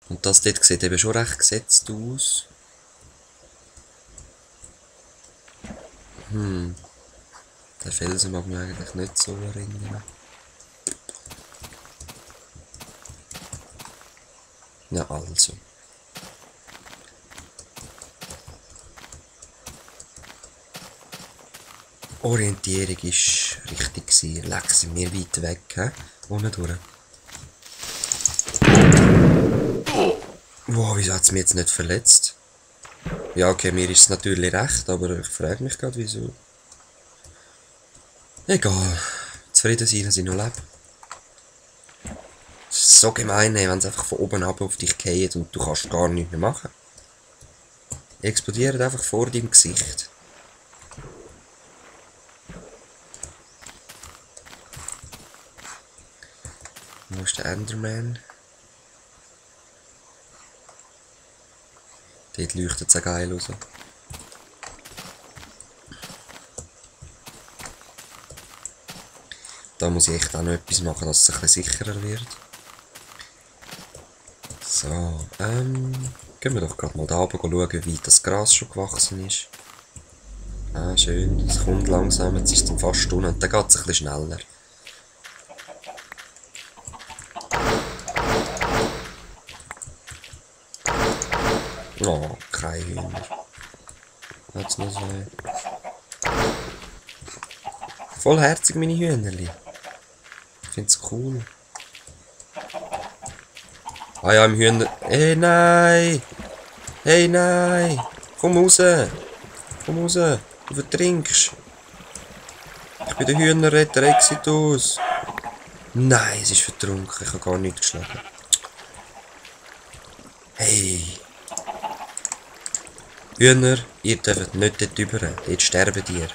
Und das dort sieht eben schon recht gesetzt aus. Der Felsen mag mich eigentlich nicht so erinnern. Ja, also. Orientierung ist richtig gewesen. Leck, sind wir weit weg, hä? Ohne durch. Wow, wieso hat es mich jetzt nicht verletzt? Ja, okay, mir ist es natürlich recht, aber ich frage mich gerade, wieso. Egal. Zufrieden sein, dass ich noch lebe. Das ist so gemein, wenn es einfach von oben ab auf dich geht und du kannst gar nichts mehr machen. Die explodieren einfach vor deinem Gesicht. Wo ist der Enderman? Dort leuchtet es auch geil raus. Da muss ich echt auch noch etwas machen, dass es ein bisschen sicherer wird. So, gehen wir doch gerade mal da oben schauen, wie weit das Gras schon gewachsen ist. Ah, schön, es kommt langsam, jetzt ist es dann fast unten und dann geht es ein bisschen schneller. Oh, kein Hühner. Hat's noch so. Voll herzig, meine Hühnerli. Ich find's cool. Ah ja, im Hühner... Hey, nein! Hey, nein! Komm raus! Komm raus! Du vertrinkst! Ich bin der Hühnerretter Exitus! Nein, es ist vertrunken. Ich habe gar nichts geschlagen. Hey! Hühner, ihr dürft nicht dort rüber. Dort sterben ihr.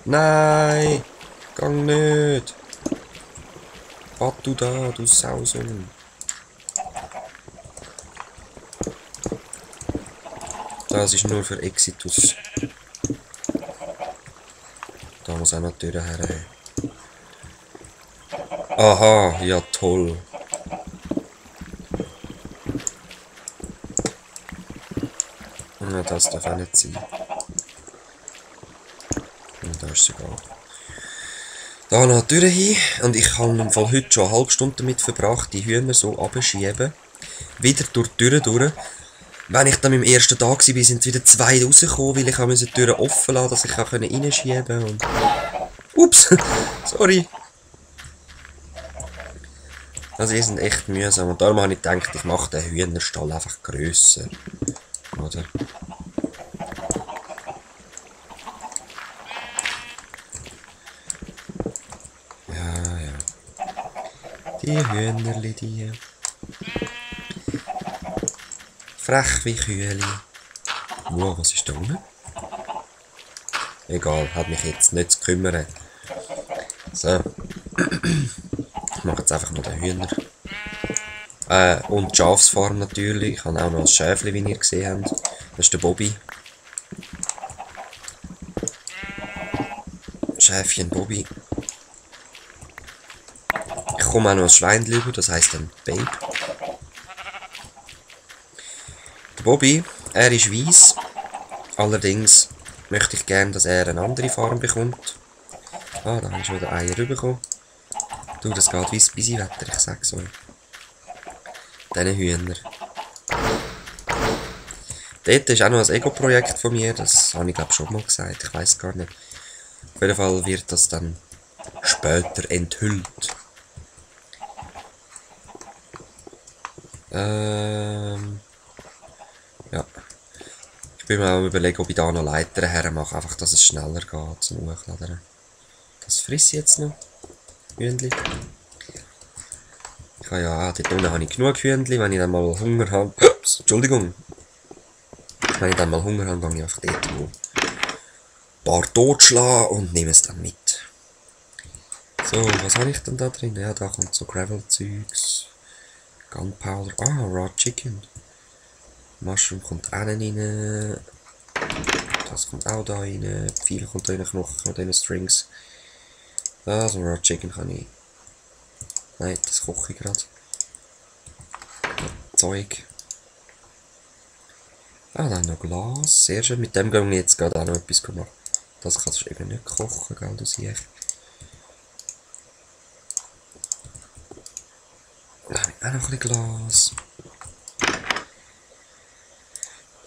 Nein! Gang nicht! Was du da, du Sausohn! Das ist nur für Exitus. Da muss auch noch die Tür her. Aha, ja toll. Ja, das darf auch nicht sein. Und da ist sie egal. Da noch die Tür hin. Und ich habe im Fall heute schon eine halbe Stunde damit verbracht, die Hühner so abzuschieben. Wieder durch die Tür durch. Wenn ich dann am ersten Tag war, sind wieder zwei rausgekommen, weil ich die Türen offen lassen, dass ich reinschieben konnte. Ups, sorry. Also die sind echt mühsam. Und darum habe ich gedacht, ich mache den Hühnerstall einfach grösser. Oder? Ja, ja. Die Hühnerli, die. Frech wie Kühe. Wow, was ist da unten? Egal, hat mich jetzt nicht zu kümmern. So. Ich mache jetzt einfach mal den Hühner. Und die Schafsfarm natürlich. Ich habe auch noch ein Schäfli, wie ihr gesehen habt. Das ist der Bobby. Schäfchen Bobby. Ich komme auch noch ein Schweinchen über, das heisst dann Babe. Der Bobby, er ist weiss. Allerdings möchte ich gerne, dass er eine andere Farbe bekommt. Ah, da habe ich schon wieder Eier rübergekommen. Du, das geht wie das Bisi-Wetter, ich sag's euch. Diese Hühner. Dort ist auch noch ein Ego-Projekt von mir, das habe ich glaube schon mal gesagt, ich weiß gar nicht. Auf jeden Fall wird das dann später enthüllt. Ja. Ich bin mir auch überlegen, ob ich da noch Leitern hermache, einfach dass es schneller geht zum Hochladern. Das friss ich jetzt noch. Hühnli. Ich habe ja, dort unten habe ich genug Hühnli, wenn ich dann mal Hunger habe. Ups, Entschuldigung. Wenn ich dann mal Hunger habe, gehe ich einfach dort wo ein paar totschlagen und nehme es dann mit. So, was habe ich denn da drin? Ja, da kommt so Gravel-Zeugs. Gunpowder. Ah, Raw Chicken. Mushroom kommt auch rein. Das kommt auch da rein. Viel kommt da rein, Knochen von diesen Strings. Also Raw Chicken kann ich... Nein, das koche ich gerade. Zeug. Ah, dann noch Glas. Sehr schön. Mit dem gehen wir jetzt gerade auch noch etwas machen. Das kannst du eben nicht kochen, gell, du siehst. Dann habe ich auch noch ein bisschen Glas.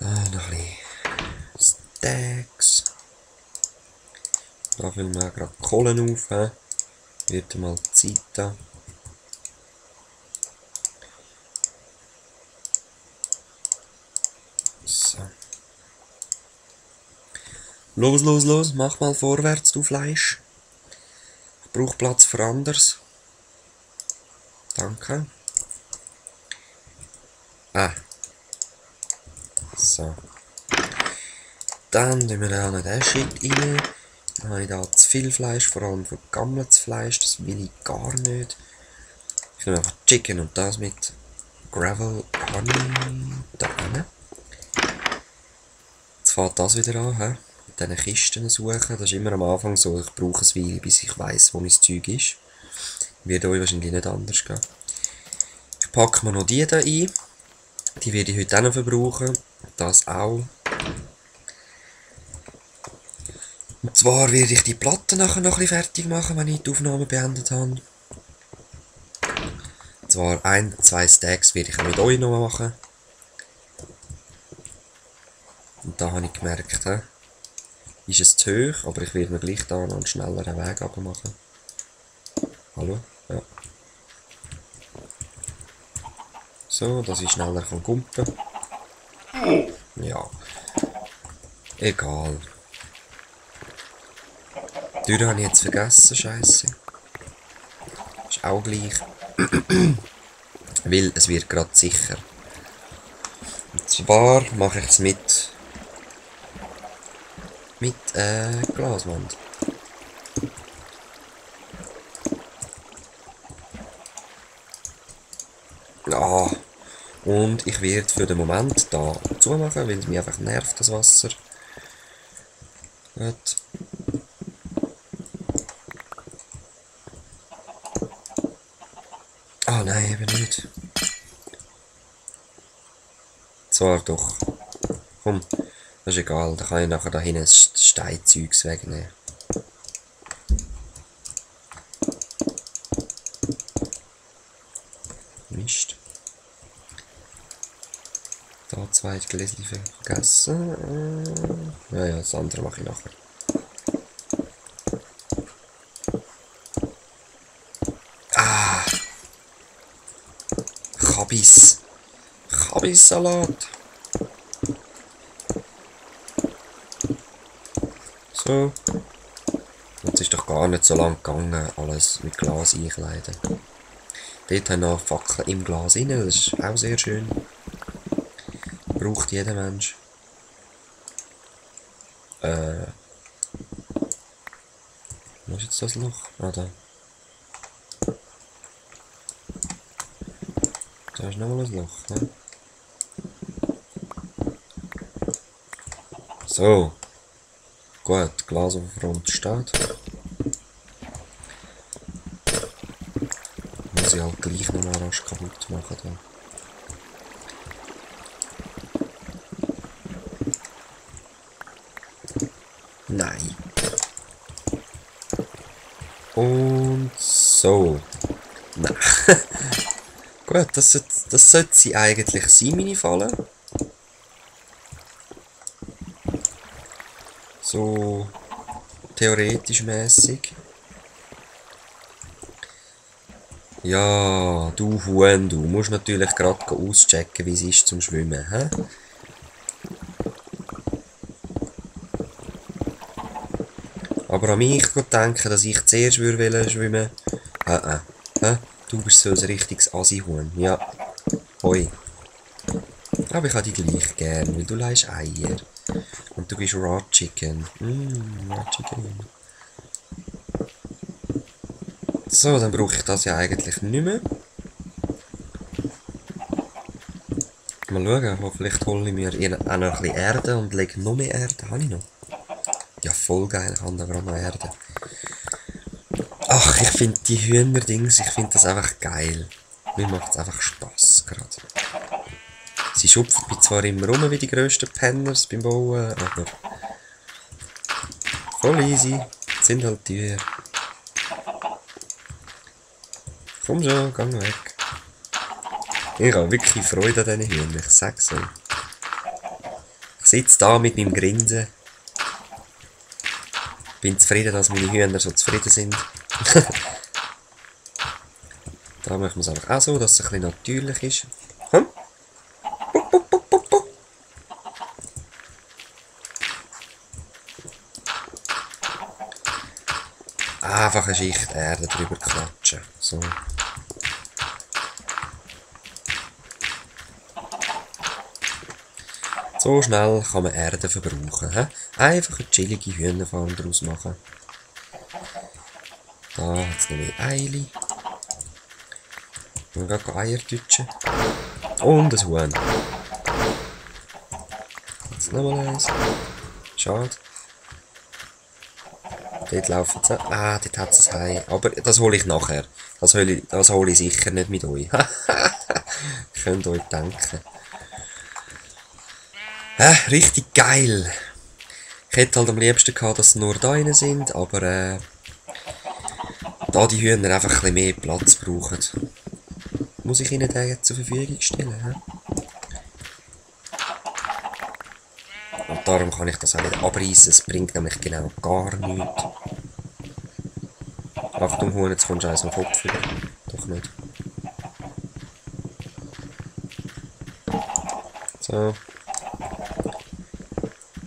Dann noch ein bisschen Steaks. Da füllen wir auch gerade Kohlen auf. Wird mal Zeit da. So. Los, los, los, mach mal vorwärts, du Fleisch. Ich brauche Platz für anderes. Danke. So. Dann tun wir da noch den Shit rein. Dann habe ich da zu viel Fleisch, vor allem vergammeltes Fleisch, das will ich gar nicht. Ich nehme einfach Chicken und das mit Gravel Honey da rein. Jetzt fängt das wieder an, mit diesen Kisten suchen. Das ist immer am Anfang so, ich brauche es Weile, bis ich weiss, wo mein Zeug ist. Wird euch wahrscheinlich nicht anders gehen. Ich packe mir noch die hier ein. Die werde ich heute auch noch verbrauchen. Das auch. Und zwar werde ich die Platte nachher noch ein bisschen fertig machen, wenn ich die Aufnahme beendet habe. Und zwar 1-2 Stacks werde ich auch mit euch noch machen. Und da habe ich gemerkt, ist es zu hoch, aber ich werde mir gleich da noch einen schnelleren Weg abmachen. Hallo? Ja. So, dass ich schneller kumpen kann. Ja. Egal. Die Tür habe ich jetzt vergessen, scheiße. Ist auch gleich. Weil es wird gerade sicher. Und zwar mache ich es mit Glaswand. Ja. Und ich werde für den Moment da zumachen, weil es mich einfach nervt, das Wasser. Gut. Ah nein, eben nicht. Zwar doch. Komm, das ist egal, da kann ich nachher da hinten das Steinzeugs wegnehmen. Mist. Da 2 Gläschen vergessen. Ja, das andere mache ich nachher. Kabissalat. So. Jetzt ist doch gar nicht so lang gegangen, alles mit Glas einkleiden. Dort haben noch Fackeln im Glas rein, das ist auch sehr schön. Braucht jeder Mensch. Wo ist jetzt das Loch? Ah, da. Da ist nochmal ein Loch, ne? So. Gut, Glas auf der Front steht. Muss ich halt gleich nochmal rasch kaputt machen. Da. Nein. Und so. Nein. Gut, das sollte sie eigentlich sein, meine Falle. So theoretisch mäßig. Ja, du Huhn, du musst natürlich gerade auschecken, wie es ist zum Schwimmen, hä? Aber an mich denken, dass ich zuerst schwimmen würde. Du bist so ein richtiges Assi-Huhn. Ja. Hoi. Aber ich habe dich gleich gern, weil du leihst Eier. Und du bist Raw Chicken. Raw Chicken. So, dann brauche ich das ja eigentlich nicht mehr. Mal schauen, vielleicht hole ich mir auch noch ein bisschen Erde und lege noch mehr Erde. Habe ich noch? Ja, voll geil, ich habe aber auch noch Erde. Ach, ich finde die Hühnerdings, ich finde das einfach geil. Mir macht es einfach Spass gerade. Sie schupfen mich zwar immer rum wie die grössten Penners beim Bauen, aber voll easy. Sind halt teuer. Komm schon, geh weg. Ich habe wirklich Freude an diesen Hühnern, ich sag's euch. Ich sitze da mit meinem Grinsen. Bin zufrieden, dass meine Hühner so zufrieden sind. Da machen wir es einfach auch so, dass es ein bisschen natürlich ist. Hm? Pup, pup, pup, pup, pup. Einfach eine Schicht Erde drüber klatschen. So. So schnell kann man Erde verbrauchen. He? Einfach eine chillige Hühnerfarm daraus machen. Da hat es noch mehr Eile. Wir gehen Eier deutschen. Und ein Huhn. Jetzt nochmal eins. Schade. Dort laufen sie. Ah, dort hat es ein Hai. Aber das hole ich nachher. Das hole ich sicher nicht mit euch. Könnt ihr euch denken. Richtig geil. Ich hätte halt am liebsten gehabt, dass sie nur da rein sind, aber da die Hühner einfach ein bisschen mehr Platz brauchen, muss ich ihnen den jetzt zur Verfügung stellen. Und darum kann ich das auch wieder abreißen. Es bringt nämlich genau gar nichts. Achtung, Huhn, jetzt kommst du eins am Kopf wieder. Doch nicht. So.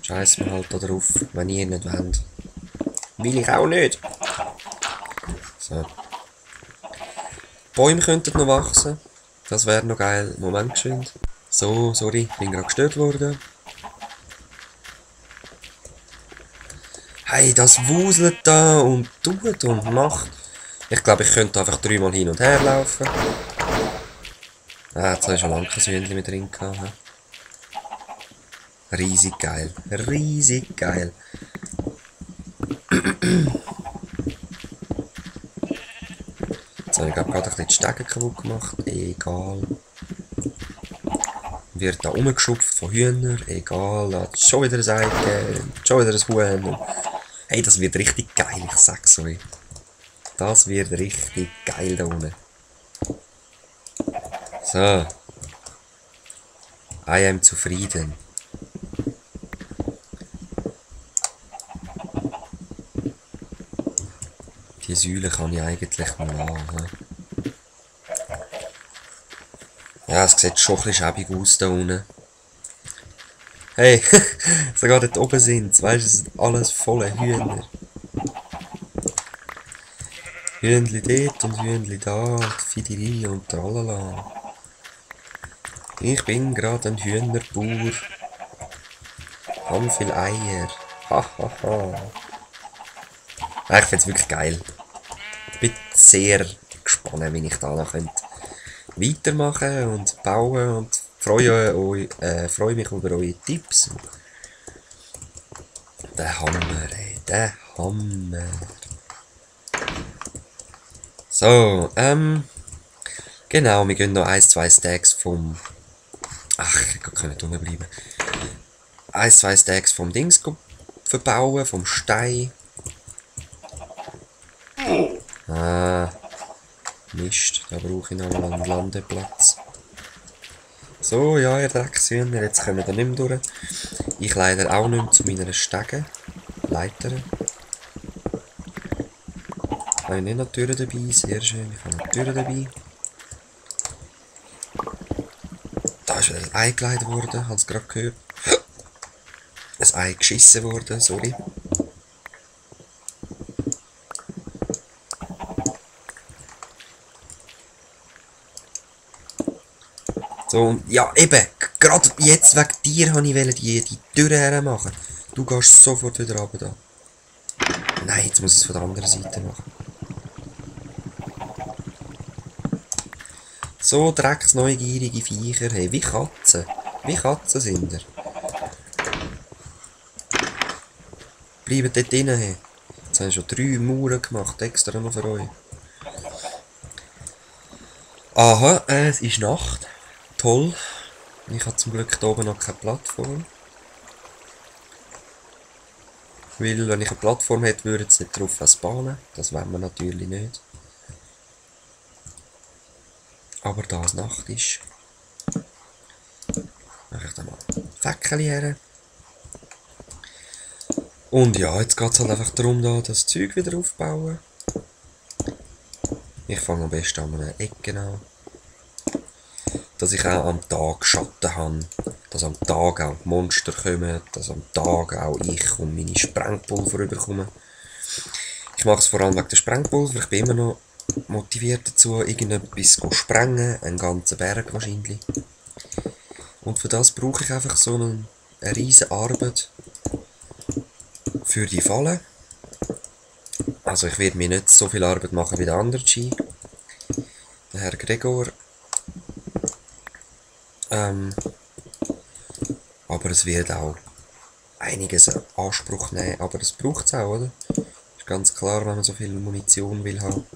Scheiß mir halt da drauf, wenn ihr nicht wollt. Will ich auch nicht. So. Bäume könnten noch wachsen. Das wäre noch geil. Moment geschwind. So, sorry, bin gerade gestört worden. Hey, das wuselt da und tut und macht. Ich glaube, ich könnte einfach 3-mal hin und her laufen. Jetzt habe ich schon lange kein Hühnchen mehr drin gehabt. Riesig geil. Riesig geil. Jetzt habe ich gerade ein bisschen die Stege kaputt gemacht. Egal. Wird da rumgeschupft von Hühnern. Egal. Da hat schon wieder ein Ei gegeben. Schon wieder ein Huhn. Hey, das wird richtig geil. Ich sag's euch. Das wird richtig geil da unten. So. I am zufrieden. Die Säule kann ich eigentlich mal haben. Ja, es sieht schon ein bisschen schäbig aus da unten. Hey, sogar dort oben sind es. Weißt du, es sind alles volle Hühner. Hühnli dort und Hühnli da, Fidiri und tralala. Ich bin gerade ein Hühnerbauer. Haben viel Eier. Hahaha. Ich finde es wirklich geil. Ich bin sehr gespannt, wie ich da noch weitermachen und bauen und freue mich über eure Tipps. Der Hammer, ey, der Hammer. So, genau, wir gehen noch 1-2 Stacks vom... Ach, ich kann nicht bleiben. 1-2 Stacks vom Dings verbauen, vom Stein. Ah, Mist, da brauche ich noch einen Landeplatz. So, ja, ihr Dreckshühner, jetzt kommen wir da nicht mehr durch. Ich leider auch nicht mehr zu meiner Stege. Leiter. Habe ich nicht noch Türen dabei? Sehr schön, ich habe noch Türen dabei. Da ist wieder ein Ei gelegt worden, habe es gerade gehört. Ein Ei geschissen worden, sorry. So, ja eben, gerade jetzt wegen dir wollte ich die Tür hermachen. Du gehst sofort wieder runter da. Nein, jetzt muss ich es von der anderen Seite machen. So drecksneugierige Viecher, hey, wie Katzen. Wie Katzen sind er. Bleibt dort drinnen, hey. Jetzt haben wir schon 3 Mauern gemacht, extra noch für euch. Aha, es ist Nacht. Toll. Ich habe zum Glück hier oben noch keine Plattform. Weil, wenn ich eine Plattform hätte, würde es nicht drauf bahnen. Das wollen wir natürlich nicht. Aber da es Nacht ist, mache ich da mal Fäckchen her. Und ja, jetzt geht es halt einfach darum, da das Zeug wieder aufzubauen. Ich fange am besten an einer Ecke an. Dass ich auch am Tag Schatten habe. Dass am Tag auch die Monster kommen. Dass am Tag auch ich und meine Sprengpulver überkomme. Ich mache es vor allem wegen der Sprengpulver. Ich bin immer noch motiviert dazu, irgendetwas zu sprengen. Einen ganzen Berg wahrscheinlich. Und für das brauche ich einfach so eine riesige Arbeit für die Falle. Also ich werde mir nicht so viel Arbeit machen wie der andere G. Der Herr Gregor. Aber es wird auch einiges in Anspruch nehmen. Aber das braucht es auch, oder? Ist ganz klar, wenn man so viel Munition will haben.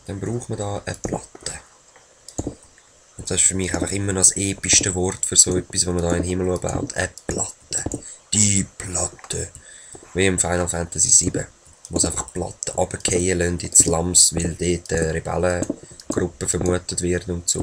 Dann braucht man da eine Platte. Und das ist für mich einfach immer noch das epischste Wort für so etwas, was man da in den Himmel baut. Eine Platte. Die Platte. Wie im Final Fantasy VII. Wo es einfach Platten runterfallen lassen ins Slums, weil dort Rebellengruppen vermutet werden und so.